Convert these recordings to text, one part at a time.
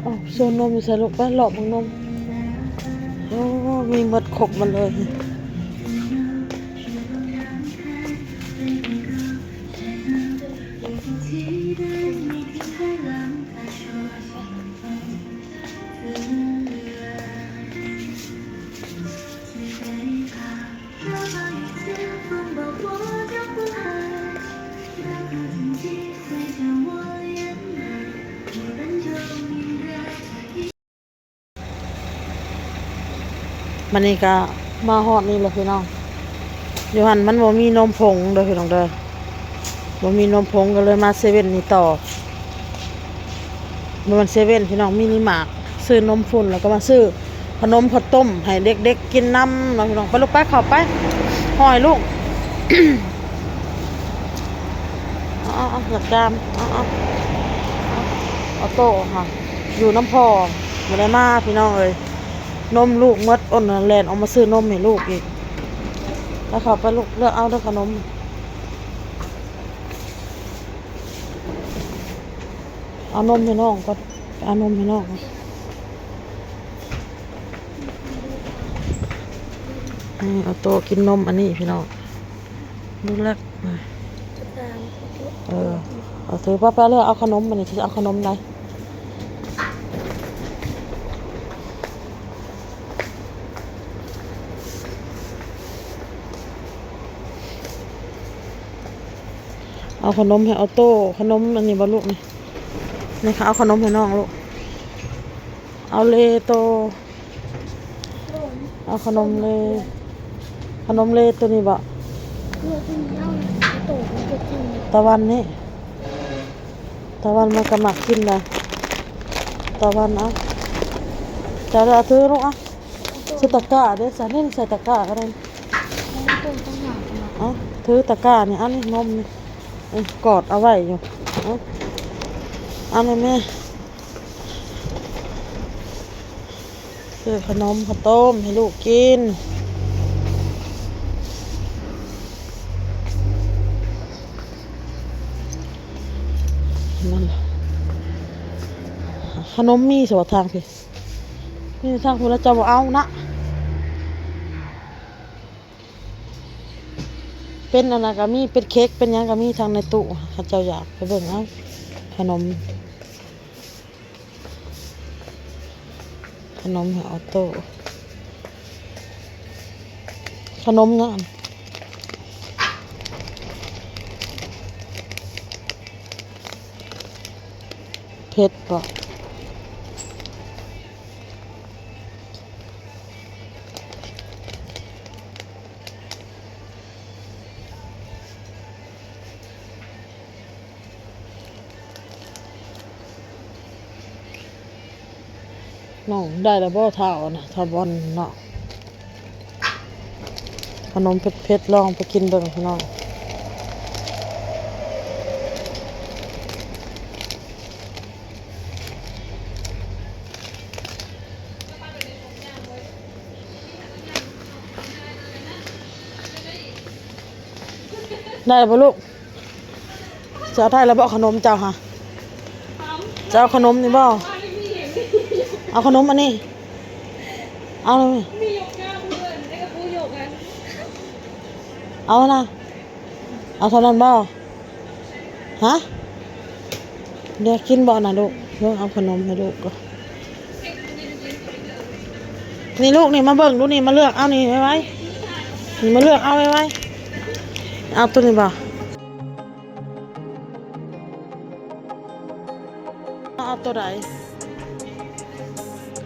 ອ້າວ ໂຊນນົມຢູ່ໃສລູກ? ໄປເລາະເບິ່ງນົມ. ໂອ້ ມີໝົດຄົບໝົດເລີຍ. ບັດນີ້ກະມາຮອດນີ້ແຫຼະພີ່ນ້ອງ. ຢູ່ຫັ້ນມັນບໍ່ມີນົມຜົງເດີພີ່ນ້ອງເດີ. ບໍ່ມີນົມຜົງກໍເລີຍມາເຊເວັ່ນນີ້ຕໍ່. ບໍ່ແມ່ນເຊເວັ່ນພີ່ນ້ອງ, ມິນິມາດ. ຊື້ນົມຝຸ່ນ ແລ້ວກໍມາຊື້ຂະໜົມເຂົ້າຕົ້ມໃຫ້ເດັກໆກິນນຳເນາະພີ່ນ້ອງ. ໄປລູກ ໄປ ເຂົ້າໄປ. ຫ້ອຍລູກ. ເອົາໆໆ ຢາກຈາມ. ເອົາໆ ເອົາໂຕຫາ ຢູ່ນຳພໍ່ ບໍ່ໄດ້ມາພີ່ນ້ອງເອີຍ. ນົມລູກໝົດ ອົນແລ່ນອອກມາຊື້ນົມໃຫ້ລູກອີກ. ໄປ ເຂົ້າໄປລູກ ເລືອກເອົາເດີຂະໜົມ. ເອົານົມໃຫ້ນ້ອງກ່ອນ ເອົານົມໃຫ້ນ້ອງ. ເອີ ເອົາໂຕກິນນົມອັນນີ້ພີ່ນ້ອງ. ດູແລກ ເອີ ເອົາ ຖືໄປ ໄປເລີຍ. ເອົາຂະໜົມ ບັດນີ້ຊິເອົາຂະໜົມໃດ? ເອົາຂະໜົມໃຫ້ອອໂຕ້. ຂະໜົມອັນນີ້ບໍ່ລູກ? ນີ້ ນີ້ ເອົາຂະໜົມໃຫ້ນ້ອງລູກ. ເອົາເລໂຕ ເອົາຂະໜົມເລ ຂະໜົມເລໂຕນີ້ບໍ? ຕາວັນນີ້ ຕາວັນມັນກໍມັກກິນນະ ຕາວັນ. ເອົາ ເຈົ້າເດີ ເອົາຖືລູກ. ເອົາ ໃສ່ຕະກ້າເດ້ ໃສ່ ນີ້ໃສ່ຕະກ້າກໍໄດ້. ເອົາ ຖືຕະກ້ານີ້ ອັນນີ້ນົມນີ້ ເອີ ກອດເອົາໄວ້ຢູ່. ເອົາ ອັນນີ້ແມ່ ຊື້ຂະໜົມເຂົ້າຕົ້ມໃຫ້ລູກກິນ. ຂະໜົມມີສະ ທາງພີ້ ນີ້ທາງພຸ້ນລະ ເຈົ້າບໍ່ເອົານະ. ເປັນອັນນັ້ນກໍມີ ເປັນເຄັກ ເປັນຫຍັງກໍມີທາງໃນຕູ້ ຄັນເຈົ້າຢາກໄປເບິ່ງເອົາ. ຂະໜົມ ຂະໜົມໃຫ້ອອໂຕ້ ຂະໜົມຫຍັງ? ເຜັດບໍ? ນ້ອງໄດ້ແລ້ວບໍ່ ທ້າວນະ ທ້າວບອນເນາະ? ຂະໜົມເຜັດໆ ລອງໄປກິນເບິ່ງພີ່ນ້ອງ. ໄດ້ແລ້ວບໍ່ລູກ? ຈະໄດ້ແລ້ວບໍ່ຂະໜົມເຈົ້າຫະ? ຈະເອົາຂະໜົມນີ້ບໍ່? ເອົາຂະໜົມອັນນີ້ ເອົາເລີຍ. ເອົານະ ເອົາເທົ່ານັ້ນບໍ່? ຮະ? ຢາກກິນບໍ່ນະລູກ? ເບິ່ງເອົາຂະໜົມໃຫ້ລູກກ່ອນ. ນີ້ລູກນີ້ ມາເບິ່ງດູນີ້ ມາເລືອກເອົານີ້ໄວໆ ນີ້ ມາເລືອກເອົາໄວໆ. ເອົາໂຕນີ້ບໍ່? ເອົາໂຕໃດ?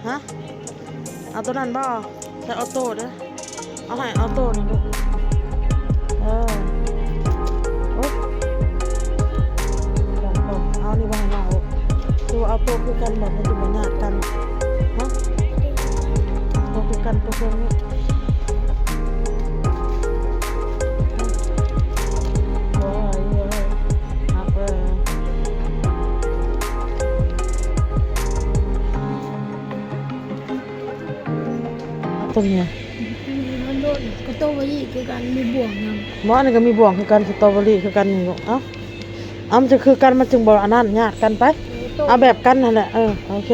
ຮະ? ເອົາໂຕນັ້ນບໍ່? ໃສ່ອອໂຕ້ເດີ້. ເອົາໃຫ້ອອໂຕ້ນີ້ລູກ. ເອີ ໂອ້ຍ ເອົານີ້ບໍ່ໃຫ້ນ້ອງລູກ? ຄືວ່າເອົາໂຕຄືກັນບໍ່? ມັນຊິບໍ່ຍາດກັນ. ຮະ? ໂຕຄືກັນ ໂຕຄືນີ້. ໂອ້ຍ ຮັກເອີຍ. ຕົວນີ້ ກະໂຕເບີຣີຄືກັນ ມີບ່ວງນຳ. ບໍ່ ອັນນີ້ກໍມີບ່ວງຄືກັນ ສະຕໍເບີຣີຄືກັນນີ້ລູກ. ເອົ້າ ເອົາ ມັນຈະຄືກັນ ມັນຈຶ່ງບໍ່ອັນນັ້ນ ຍາດກັນໄປ. ເອີ ໂຕ ເອົາແບບກັນຫັ້ນແຫຼະ. ເອີ ໂອເຄ.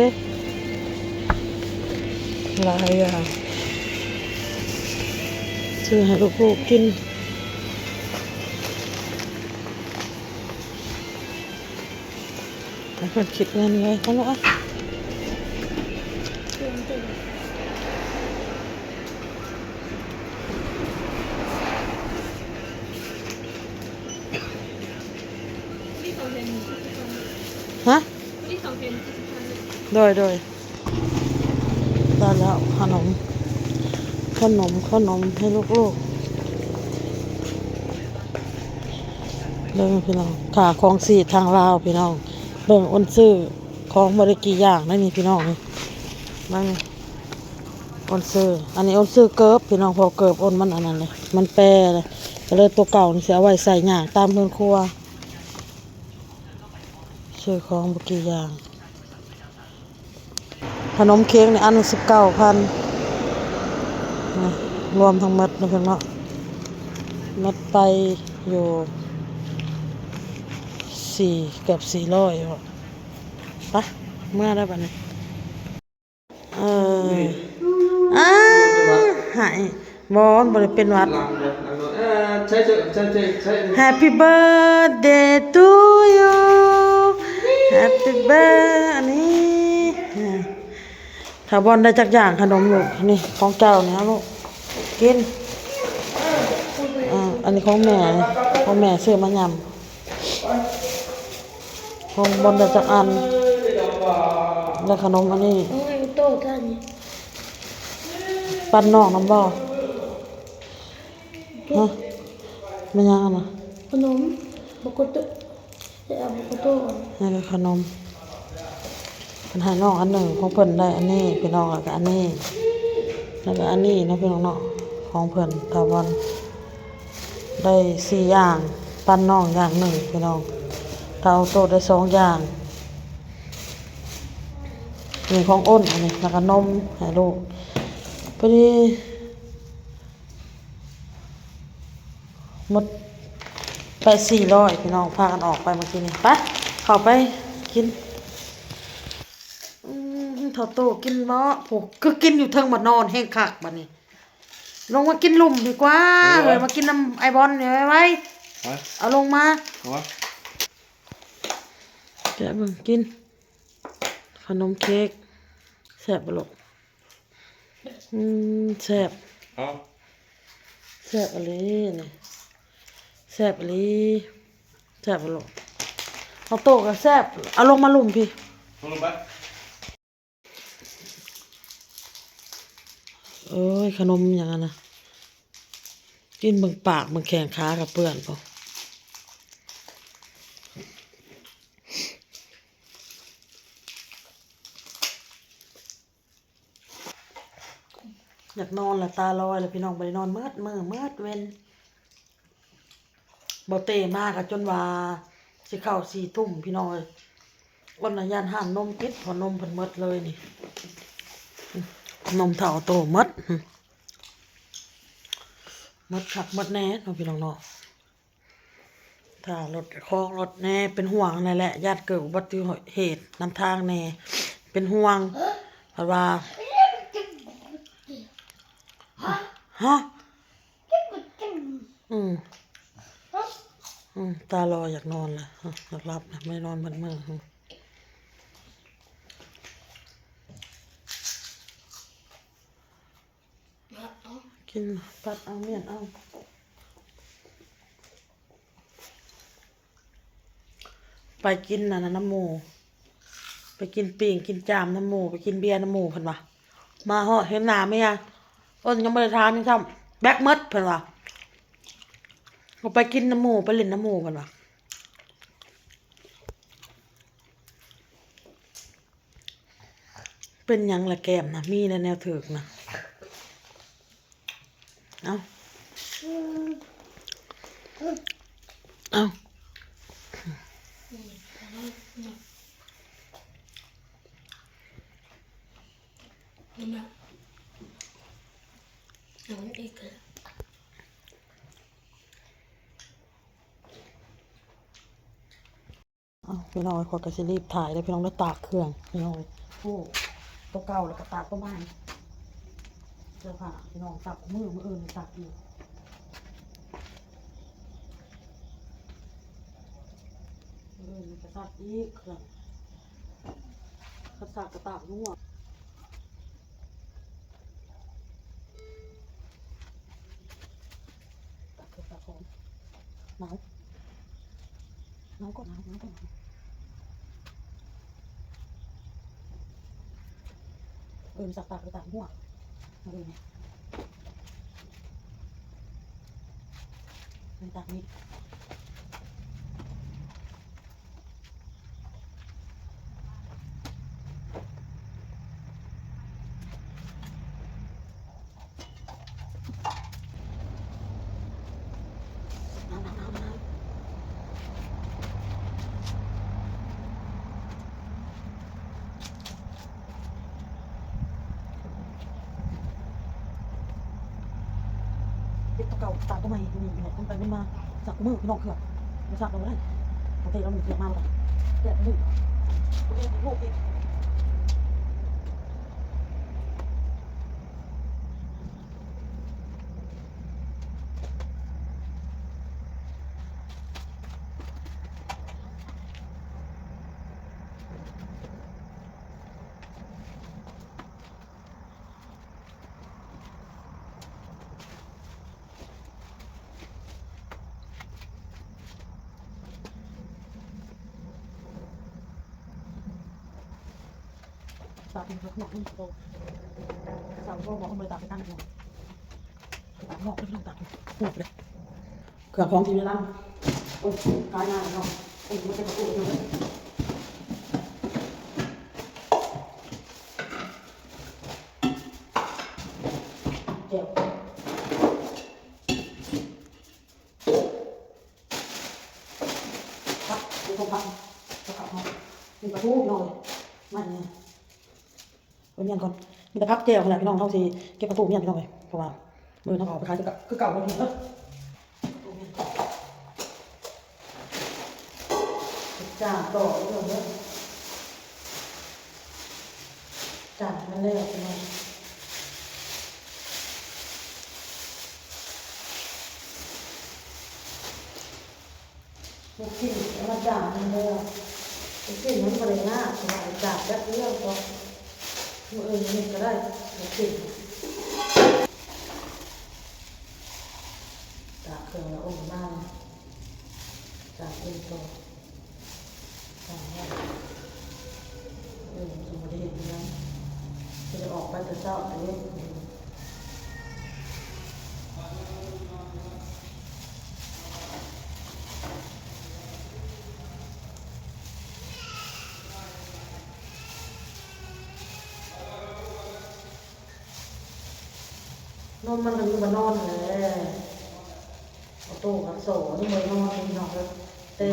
ຫຼາຍຢ່າງ ຊື້ໃຫ້ລູກໆກິນ. ໃຫ້ເພິ່ນຄິດເງິນເລີຍ ເອົາລູກ ເອົາ. ຮະ? ໂດຍ ໂດຍ. ໄດ້ແລ້ວ ຂະໜົມ ຂະໜົມ ຂະໜົມໃຫ້ລູກໆ ເບິ່ງພີ່ນ້ອງ ຄ່າຄອງຊີບທາງລາວພີ່ນ້ອງ. ເບິ່ງ ໂອນຊື້ຂອງບໍ່ໄດ້ກີ່ຢ່າງໃດນີ້ພີ່ນ້ອງ ເບິ່ງ ໂອນຊື້ ອັນນີ້ໂອນຊື້ເກີບພີ່ນ້ອງ ເພາະເກີບໂອນມັນອັນນັ້ນເລີຍ ມັນແປເລີຍ ກໍເລີຍຕົວເກົ່ານີ້ຊິເອົາໄວ້ໃສ່ຍ່າງຕາມເຮືອນຄົວ ຊື້ຂອງບໍ່ກີ່ຢ່າງ. ຂະໜົມເຄ້ກນີ້ອັນໜຶ່ງສິບເກົ້າພັນ ນີ້ ລວມທັງໝົດເນາະ ເພິ່ນເນາະ ໝົດໄປຢູ່ສີ່ ເກືອບສີ່ຮ້ອຍເນາະ. ໄປ ເມືອແລ້ວບັດນີ້ ເອີ ອາ ໃຫ້ ບໍ່ ມັນບໍ່ໄດ້ເປັນຫວັດ. ເອີ ໃຊ້ ໃຊ້ ໃຊ້ ໃຊ້ Happy birthday to you Happy birthday ອັນນີ້ ຖ້າບອນໄດ້ຈັກຢ່າງຂະໜົມລູກ ນີ້ຂອງເຈົ້ານີ້ເອົາລູກ ກິນ. ອາ ອັນນີ້ຂອງແມ່ ຂອງແມ່ຊື້ມາຍຳ. ຂອງບອນໄດ້ຈັກອັນ ແລ້ວຂະໜົມອັນນີ້ ໂອ້ຍ ໂຕທ່ານນີ້ ປັນນ້ອງນຳບໍ່? ຮະ ແມ່ນຫຍັງຫັ້ນນະ? ຂະໜົມ ບັກໂກໂຕ ໄດ້ເອົາບັກໂກໂຕ ໃຫ້ຂະໜົມ ເພິ່ນໃຫ້ນ້ອງອັນໜຶ່ງ ຂອງເພິ່ນໄດ້ອັນນີ້ ພີ່ນ້ອງ ແລ້ວກໍອັນນີ້ ແລ້ວກໍອັນນີ້ເນາະ ພີ່ນ້ອງເນາະ ຂອງເພິ່ນ ຖາວອນ ໄດ້ສີ່ຢ່າງ ປັນນ້ອງຢ່າງໜຶ່ງພີ່ນ້ອງ ເທົາໂຕໄດ້ສອງຢ່າງ ນີ້ຂອງອ້ນ ອັນນີ້ ແລ້ວກໍນົມໃຫ້ລູກ ພໍດີໝົດໄປສີ່ຮ້ອຍພີ່ນ້ອງ ພາກັນອອກໄປເມື່ອກີ້ນີ້ ໄປ ເຂົ້າໄປກິນ. ອືມ ເຖົ້າໂຕກິນບໍ່? ຜູ້ ຄືກິນຢູ່ເທິງ ມານອນແຮງຄັກບັດນີ້. ລົງມາກິນລຸ່ມດີກວ່າ ເອີ ມາກິນນຳອ້າຍບອນນີ້ໄວໆ ເອົາລົງມາ ແກະເບິ່ງ ກິນຂະໜົມເຄ້ກ ແຊບບໍ່ລູກ? ອືມ ແຊບ ເອົ້າ ແຊບອີ່ຫຼີນີ້ ແຊບອີ່ຫຼີ ແຊບບໍ່ລູກ? ເອົາໂຕກໍແຊບ ເອົາລົງມາລຸ່ມພີ້ ລົງໄປ. ເອີຍ ຂະໜົມຫຍັງຫັ້ນນະ ກິນເບິ່ງປາກເບິ່ງແຂ້ງຂາກໍເປື້ອນພຸ້ນ. ຢາກນອນລະ ຕາລອຍລະພີ່ນ້ອງ ບໍ່ໄດ້ນອນໝົດມື້ໝົດເວັນ. ບໍ່ເຕມາກໍຈົນວ່າຊິເຂົ້າສີ່ທຸ່ມພີ່ນ້ອງເອີຍ. ອ້ນນະຢ້ານຮ້ານນົມປິດ ເພາະນົມເພິ່ນໝົດເລີຍນີ້ ນົມເຖົ້າໂຕໝົດ ໝົດຄັກໝົດແນ່ເນາະພີ່ນ້ອງເນາະ. ຖ້າລົດຂອງລົດແນ່ ເປັນຫ່ວງຫັ້ນແຫຼະ ຢ້ານເກີດອຸບັດຕິເຫດນຳທາງແນ່ ເປັນຫ່ວງ ເພາະວ່າ ຮະ ອືມ ອືມ ຕາລອຍຢາກນອນລະ ຢາກຫຼັບລະ ບໍ່ໄດ້ນອນໝົດມື້. ກິນ ປັດເອົາ ມ້ຽນເອົາ ໄປກິນອັນນັ້ນນຳໝູ່ ໄປກິນປີ້ງກິນຈາມນຳໝູ່ ໄປກິນເບຍນຳໝູ່ ເພິ່ນວ່າ. ມາຮອດເຫັນໜ້າເມຍ ເອີ້ນຍັງບໍ່ໄດ້ຖາມຫຍັງຊ້ຳ ແບັກໝົດ ເພິ່ນວ່າ. ກໍໄປກິນນຳໝູ່ ໄປຫຼິ້ນນຳໝູ່ ເພິ່ນວ່າ. ເປັນຫຍັງລະແກ້ມນະ ມີແນວ ແນວຖືກນະ. ເອົາ ເອົາ ເອົາ ພີ່ນ້ອງເອີຍ ຂ້ອຍກໍຊິລີບຖ່າຍເດີພີ່ນ້ອງເດີ ຕາກເຄື່ອງພີ່ນ້ອງເອີຍ. ໂອ້ ໂຕເກົ່າແລ້ວກໍຕາກໂຕໃໝ່. ເສື້ອຜ້າພີ່ນ້ອງ ຊັກມື້ ມື້ອື່ນຊັກອີກ ມື້ອື່ນກໍຊັກອີກ ເຄື່ອງ ຄັນຊັກກໍຕາກຢູ່. ຕາກເຄື່ອງຕາກຂອງ ໜາວ ໜາວກໍໜາວ ໜາວກໍໜາວ ເອີ ມັນສັກຕາກ ຕາກຫົວ ເອີ ນີ້ ມັນຕາກນີ້. ເຮັດຕົວເກົ່າ ຕາກຕົວໃໝ່ ນີ້ແຫຼະ ຄົນໄປຄົນມາ ຊັກຄູ່ມື້ພີ່ນ້ອງ ເຄື່ອງບໍ່ຊັກກໍບໍ່ໄດ້ ປະເທດລາວນີ້ເກີດມາແລ້ວກໍແດດມັນ ໂອເຄ ໂອເຄ. ຕາກ ເຄື່ອງຂອງທີ່ຢູ່ໃນຫຼັງ ໂອ້ຍ ຕາກ ເຄື່ອງຂອງທີ່ຢູ່ໃນຫຼັງ ໂອ້ຍ ກາຍງາມເນາະ ໂອ້ຍ ມັນເປັນປະຕູເລີຍ ແຈ່ວ ຜັກ ມີຕົ້ມຜັກ ແລ້ວກໍເອົາ ມີປາທູພີ່ນ້ອງເອີຍ ມານີ້ ໄປມ້ຽນກ່ອນ ມີແຕ່ຜັກແຈ່ວຫັ້ນແຫຼະພີ່ນ້ອງ ເຮົາຊິເກັບປາຕູມ້ຽນພີ່ນ້ອງເອີຍ ເພາະວ່າມື້ອື່ນເຮົາກໍເອົາໄປຂາຍຄືເກົ່າ ຄືເກົ່າເດີ ຈ້າງຕໍ່ເດີ ຈ້າງໃຫ້ມັນແລ້ວພີ່ນ້ອງ ລູກຊິ້ນເອົາມາຈ້າງໃຫ້ແລ້ວ ລູກຊິ້ນມັນບໍ່ໄດ້ຍາກ ສະບາຍ ຈ້າງແປັບດຽວກໍ ມື້ອື່ນເຮັດກໍໄດ້ ລູກຊິ້ນ ຕາກເຄື່ອງແລ້ວ ໂອ້ຍ ມາແລ້ວ ຕາກເຄື່ອງຕໍ່ ເອີ ຊິບໍ່ໄດ້ເຮັດຫຍັງ ຊິໄດ້ອອກໄປແຕ່ເຊົ້າເດ້ ນມມັນກໍຢູ່ບ່ອນນອນຫັ້ນແຫຼະ ເອົາໂຕກັນໂສ ຍັງບໍ່ໄດ້ນອນເລີຍພີ່ນ້ອງເອີຍ ແຕ່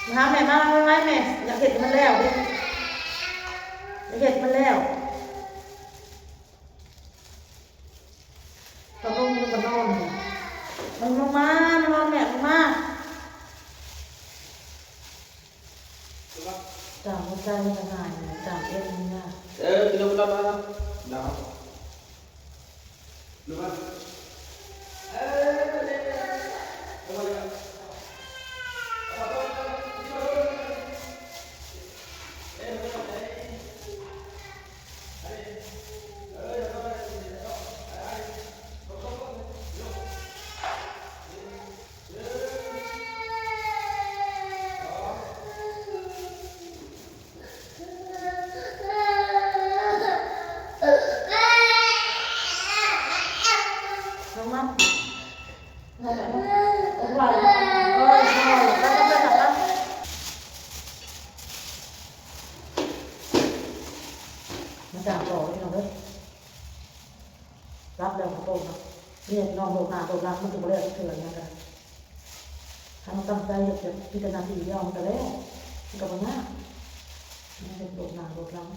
ມາຫາແມ່ ມາໄວໆແມ່ ຢາກເຮັດໃຫ້ມັນແລ້ວເດ້ ຢາກເຮັດໃຫ້ມັນແລ້ວ ຕອນລົງມັນກໍນອນ ມັນລົງມາ ມານອນແມ່ ລົງມາ. ຈາມຫົວໃຈມັນກໍງ່າຍ ຈາມເອັນມັນຍາກ. ເອີ ລົງມາ ລົງມາ ລົງມາ. ມາຈ້າງຕໍ່ເດີພີ່ນ້ອງເດີ. ລັບແລ້ວກໍໂຕນະ ເຮັດນ້ອງໂດດໜ້າໂດດຫຼັງ ມັນຊິບໍ່ແລ້ວຈັກເທື່ອ ອີຫຍັງກໍໄດ້. ຄັນເຮົາຕັ້ງໃຈເຮັດແບບພິຈາລະນາທີດຽວ ມັນກໍແລ້ວ ມັນກໍບໍ່ຍາກ ເຮັດໂດດໜ້າໂດດຫຼັງ.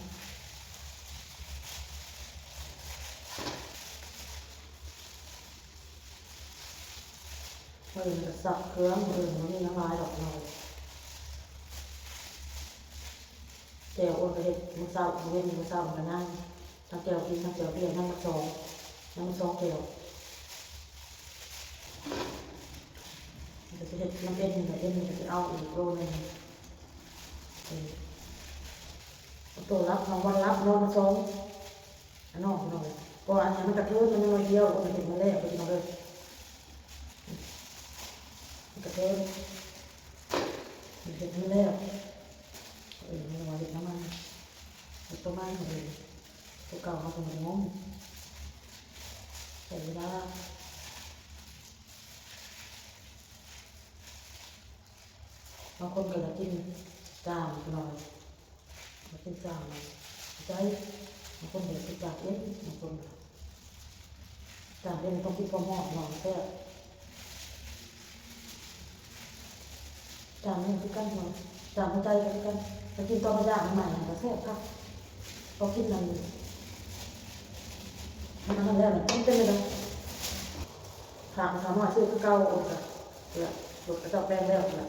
ມື້ອື່ນກໍຊັກເຄື່ອງ ມື້ອື່ນບໍ່ມີຫຍັງຫຼາຍດອກເນາະ. ແຈ່ວໂອນກໍເຮັດມື້ເຊົ້າ ມື້ເວັນ ມື້ເຊົ້າມັນກໍຍັງ. ເອົາແຈ່ວກິນ ເອົາແຈ່ວເບຍ ຍັງໝົດສອງ ຍັງໝົດສອງແຈ່ວ. ມັນກໍຊິເຮັດນ້ຳເອັນນີ້ແຫຼະ ເອັນນີ້ກໍຊິເອົາອີກໂລໜຶ່ງ. ເອີ ໂຕຫຼັບ ນ້ອງວັນຫຼັບ ນອນມາສອງ ອາ ນ້ອງ ນ້ອງ ເພາະວ່າອັນນີ້ມັນກະເທີນ ມັນຍັງໜ້ອຍດຽວ ມັນເຮັດມາແລ້ວ ພີ່ນ້ອງເອີຍ ມັນກະເທີນ ມັນເຮັດມາແລ້ວ. ເອີ ມັນວ່າເຮັດນຳມັນ ເຮັດຕົວໃໝ່ ເອີ ຕົວເກົ່າເຮົາກໍບໍ່ໄດ້ງົມ ໃຊ້ເວລາ. ບາງຄົນກໍຢາກກິນຈາມ ພີ່ນ້ອງ ຢາກກິນຈາມໃຈ ບາງຄົນກໍຢາກກິນຈາມເອັນ ບາງຄົນ ຈາມເອັນຕ້ອງກິນຄວາມຮ້ອນ ພີ່ນ້ອງ ແຊບ. ຈາມນີ້ຄືກັນ ພີ່ນ້ອງ ຈາມຫົວໃຈກໍຄືກັນ ໄປກິນຕອນເຮົາຍ່າງໃໝ່ໆ ກໍແຊບຄັກ ພໍກິນນັ້ນ ອັນນັ້ນແລ້ວ ມັນເປັນຈັ່ງໃດ ຖາມສາວນ້ອຍຊື້ຄືເກົ່າ ໂອ້ຍ ເກືອບ ລົດເຂົາເຈົ້າແປງແລ້ວ ເກືອບ.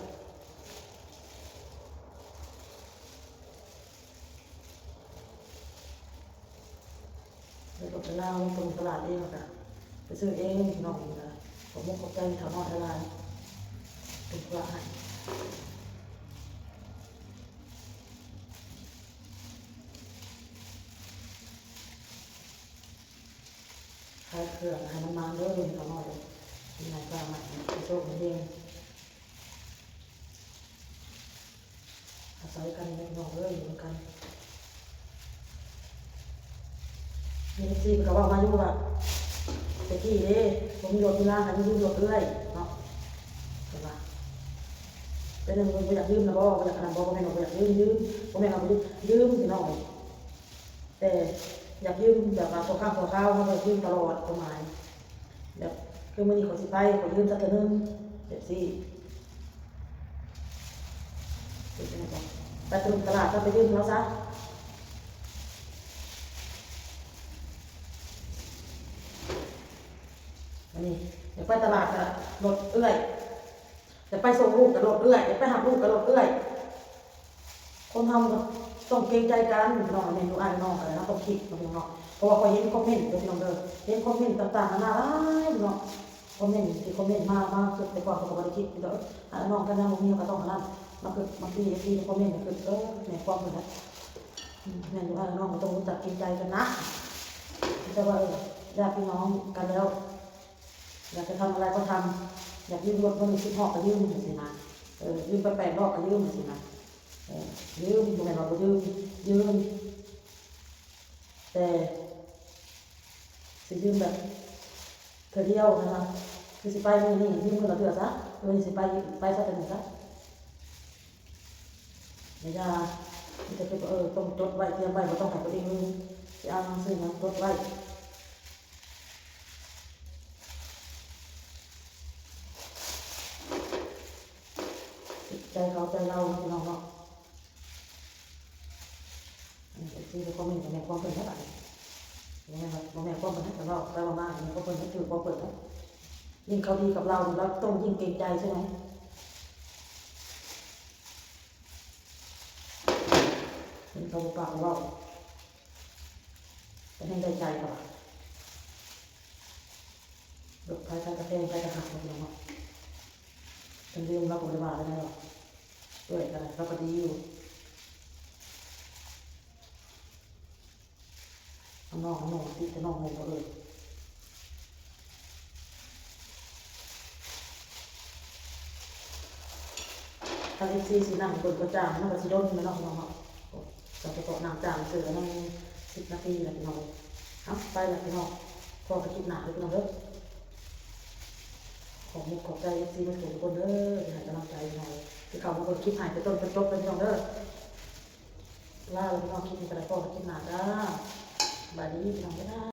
ໄປລົດໄປລາວ ໄປສົ່ງຕະຫຼາດເອງ ແລ້ວກະໄປຊື້ເອງ ພີ່ນ້ອງ ຂອບມຸກຂອບໃຈສາວນ້ອຍຫຼາຍໆ ເປັນຜູ້ໃຫ້ ຂາຍເຄື່ອງໃຫ້ມັນມານເດີ ສາວນ້ອຍເດີ ມີນາຍຈ້າງໃໝ່ ໃຫ້ໂຊກໃຫ້ເຮງ. ອາໄສກັນແຫຼະພີ່ນ້ອງເອີຍ ຢູ່ນຳກັນ. ມີເອັຟຊີເພິ່ນກໍເວົ້າມາຢູ່ວ່າ ແຕ່ກີ້ເດ້ ບໍ່ມີລົດມີລາ ໃຫ້ມາຢືມລົດເອື້ອຍເນາະ ເພິ່ນວ່າ ເປັນຫຍັງເພິ່ນບໍ່ຢາກຢືມນະບໍ່ ບໍ່ຢາກອັນນັ້ນບໍ່ ບໍ່ແມ່ນວ່າບໍ່ຢາກຢືມ ຢືມ ບໍ່ແມ່ນວ່າບໍ່ຢືມ ຢືມ ພີ່ນ້ອງເອີຍ. ແຕ່ຢາກຢືມແບບວ່າຊົ່ວຄາວ ຊົ່ວຄາວ ເຮົາບໍ່ຢາກຢືມຕະຫຼອດ ຄວາມໝາຍ ແບບຄືມື້ນີ້ຂ້ອຍຊິໄປ ຂ້ອຍຢືມຈັກເທື່ອໜຶ່ງ ແບບຊີ້ ເປັນຈັ່ງໃດບໍ່ ໄປຕະຫຼາດ ກໍໄປຢືມລາວຊະ. ອັນນີ້ ຢາກໄປຕະຫຼາດກໍລົດເອື້ອຍ ຢາກໄປສົ່ງລູກກໍລົດເອື້ອຍ ຢາກໄປຮັບລູກກໍລົດເອື້ອຍ. ຄົນເຮົາມັນກໍຕ້ອງເກງໃຈກັນເນາະ ແມ່ນລູກອ້າຍນ້ອງກັນແຫຼະເນາະ ຕ້ອງຄິດເນາະ ເພາະວ່າຂ້ອຍເຫັນຄອມເມັນເດີພີ່ນ້ອງເດີ ເຫັນຄອມເມັນຕ່າງໆນານາຫຼາຍເນາະ ຄອມເມັນທີ່ຄອມເມັນມາ ມາຄືແຕ່ກ່ອນຂ້ອຍກໍບໍ່ໄດ້ຄິດ ເອີ ອ້າຍນ້ອງກັນນະ ບໍ່ມີກໍຕ້ອງອັນນັ້ນ ມາຄືບາງທີເອັຟຊີຄອມເມັນກໍຄື ເອີ ແມ່ນຄວາມເພິ່ນແຫຼະ ອືມ ແມ່ນຢູ່ ອ້າຍນ້ອງກໍຕ້ອງຮູ້ຈັກເກງໃຈກັນນະ ແຕ່ວ່າ ເອີ ຍາດພີ່ນ້ອງກັນແລ້ວ ຢາກຈະທຳອະໄລກໍທຳ ຢາກຢືມລົດມື້ໜຶ່ງສິບຮອບກໍຢືມຈັ່ງຊີ້ນະ ເອີ ຢືມໄປແປດຮອບກໍຢືມຈັ່ງຊີ້ນະ ເອີ ຢືມ ບໍ່ແມ່ນວ່າບໍ່ຢືມ ຢືມ ແຕ່ຊິຢືມແບບເທື່ອດຽວຫັ້ນນະ ຄືຊິໄປມື້ນີ້ ຢືມມື້ລະເທື່ອຊະ ມື້ນີ້ຊິໄປ ໄປຊະ ເທື່ອໜຶ່ງຊະ ຢ່າ ມີແຕ່ເກັບ ເອີ ຕ້ອງຈົດໄວ້ ຕຽມໄວ້ ບໍ່ຕ້ອງໃຫ້ຕົວເອງລືມ ຊິເອົາໜັງສືຫຍັງຈົດໄວ້. ໃຈເຂົາໃຈລາວເນາະ ພີ່ນ້ອງເນາະ ອັນນີ້ເອັຟຊີຄອມເມັນກໍແມ່ນຄວາມເພິ່ນແຫຼະ ບາດນີ້ ບໍ່ແມ່ນວ່າ ບໍ່ແມ່ນຄວາມເພິ່ນ ແຕ່ເວົ້າໄປເວົ້າມາແມ່ນຄວາມເພິ່ນ ຖືກຄວາມເພິ່ນ ຍິ່ງເຂົາດີກັບລາວນີ້ ລາວຕ້ອງຍິ່ງເກງໃຈໃຊ່ໄໝ ເຫັນເຂົາບໍ່ປາກບໍ່ເວົ້າ ກໍແຮ່ງໄດ້ໃຈເຂົາວ່າ ລົດໃຜໃຜກໍແພງ ໃຜກໍຮັກເນາະ ພີ່ນ້ອງເນາະ ເພິ່ນລືມລາວກໍບໍ່ໄດ້ວ່າແນວໃດດອກ ເອື້ອຍກໍໄດ້ ລາວກໍດີຢູ່ ເອົານ້ອງ ເອົານ້ອງ ຕິແຕ່ນ້ອງ ແມ່ນບໍ່ເອີຍ? ຄັນເອັຟຊີຊິນັ່ງເບິ່ງກໍຈ້າງ ມັນກໍຊິດົນແຫຼະເນາະ ພີ່ນ້ອງເນາະ ກໍສະເພາະນັ່ງຈ້າງຊື່ກໍຍັງສິບນາທີລະ ພີ່ນ້ອງເອີຍ. ເອົ້າ ໄປລະ ພີ່ນ້ອງ ພໍ້ກັນຄລິບໜ້າເດີ ພີ່ນ້ອງເດີ. ຂອບມຸກຂອບໃຈເອັຟຊີໝົດທຸກຄົນເດີ ທີ່ໃຫ້ກຳລັງໃຈ ພີ່ນ້ອງເອີຍ ທີ່ເຂົ້າມາເບິ່ງຄລິບໃຫ້ແຕ່ຕົ້ນຈົນຈົບເດີ ພີ່ນ້ອງເດີ. ລາລະ ພີ່ນ້ອງ ຄລິບນີ້ກໍໄດ້ ພໍ້ກັນຄລິບໜ້າຈ້າ ສະບາຍດີ ພີ່ນ້ອງ ບາຍບາຍ.